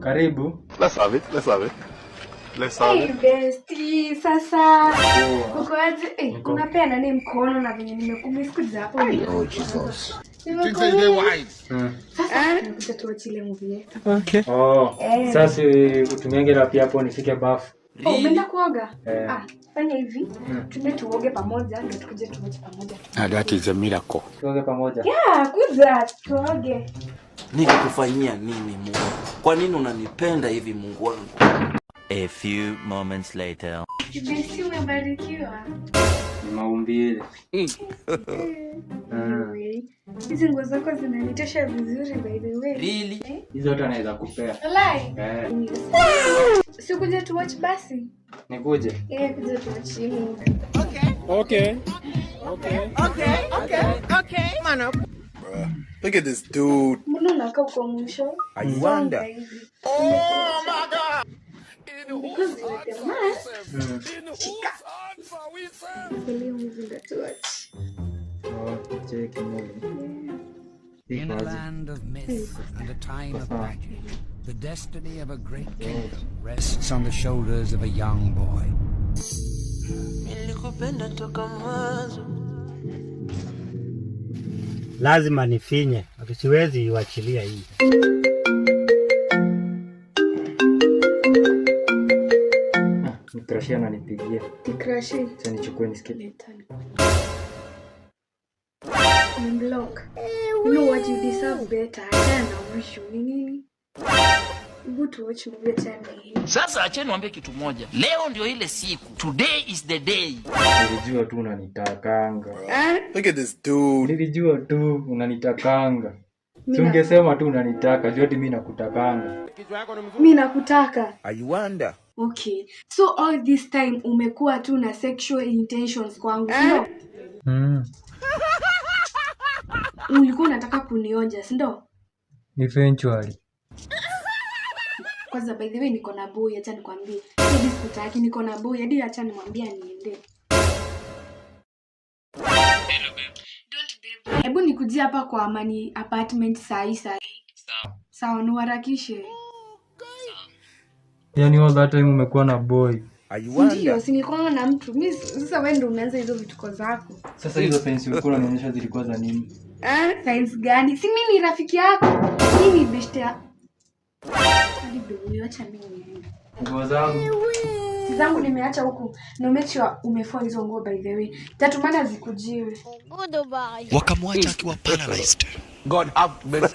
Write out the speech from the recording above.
Karibu. Let's have it. Let's have it. Let's have Hey it. bestie, sasa Poa. uko aje? Eh, Niko. unapea nani mkono na venye nimekumiss kuja hapo. Oh, Jesus. Nimekumiss. Sasa nimekuja tuwatch ile movie yetu. Oh, Eh. sasa utumiange rapi hapo nifike bafu. Oh, umeenda kuoga? Eh. Ah, fanya hivi. Tuende tuoge pamoja ndio tukuje tuwatch pamoja. Now that is a miracle. Tuoge pamoja. Yeah, kuja tuoge. Nilikufanyia nini, Mungu? Kwa nini unanipenda hivi, Mungu wangu? A few moments later. Bestie, umebarikiwa. Ni maumbile. Anyway, hizi nguo zako zinanitosha vizuri, by the way. Really? Hizo hata naweza kupea. Walai. Eh, Si kuja tuwatch basi? Nikuje. Eh, kuja tuwatch hii movie. Okay. Look at this dude. Mbona unakaa uko mwisho? I wonder. Songa hivi. Oh my God. Because you're the man. Shika. Angalia movie ndio tuwatch. Oh, check movie. In a Iko aje? Land of myth and a time of magic, the destiny of a great kingdom rests on the shoulders of a young boy. Nilikupenda toka mwanzo. Lazima nifinye, siwezi iwachilia hii. Ah, ni crush ananipigia. Ni crush. Sasa nichukue nisikie. Leta ni. Umemblock. You know what, you deserve better. Achana na huyu. Ni nini? Hebu tuwatch movie, achana na hii. Sasa acheni niwaambie kitu moja. Leo ndio ile siku. Today is the day. Nilijua tu unanitakanga. Look at this dude. Nilijua tu unanitakanga. Si Mimi ungesema tu unanitaka, juu hadi mimi nakutakanga. Mi nakutaka. I wonder. Okay. So all this time umekuwa tu na sexual intentions kwangu, si ndio? Mm. Ulikuwa unataka kunionja, si ndio? Eventually. Kwanza, by the way, niko na boy, acha nikwambie. Hadi sikutaki, niko na boy, hadi acha nimwambie aniende. Don't babe. Hebu nikujie hapa kwa Amani Apartment saa hii saa hii. Sawa, niharakishe. Yaani all that time umekuwa na boy. I Ndio, wonder. si nilikuwa na mtu. Mimi sasa wewe ndio umeanza hizo vituko zako. Sasa hizo signs ulikuwa unanionyesha zilikuwa za nini? Signs gani? Si mimi ni rafiki yako. Mimi ni beshte ya. Hadi ndio, acha mimi niende. Nguo zangu. Si zangu nimeacha huku. Na make sure umefua hizo nguo, by the way. Tatumana zikujiwe. Wakamwacha akiwa paralyzed. God have mercy.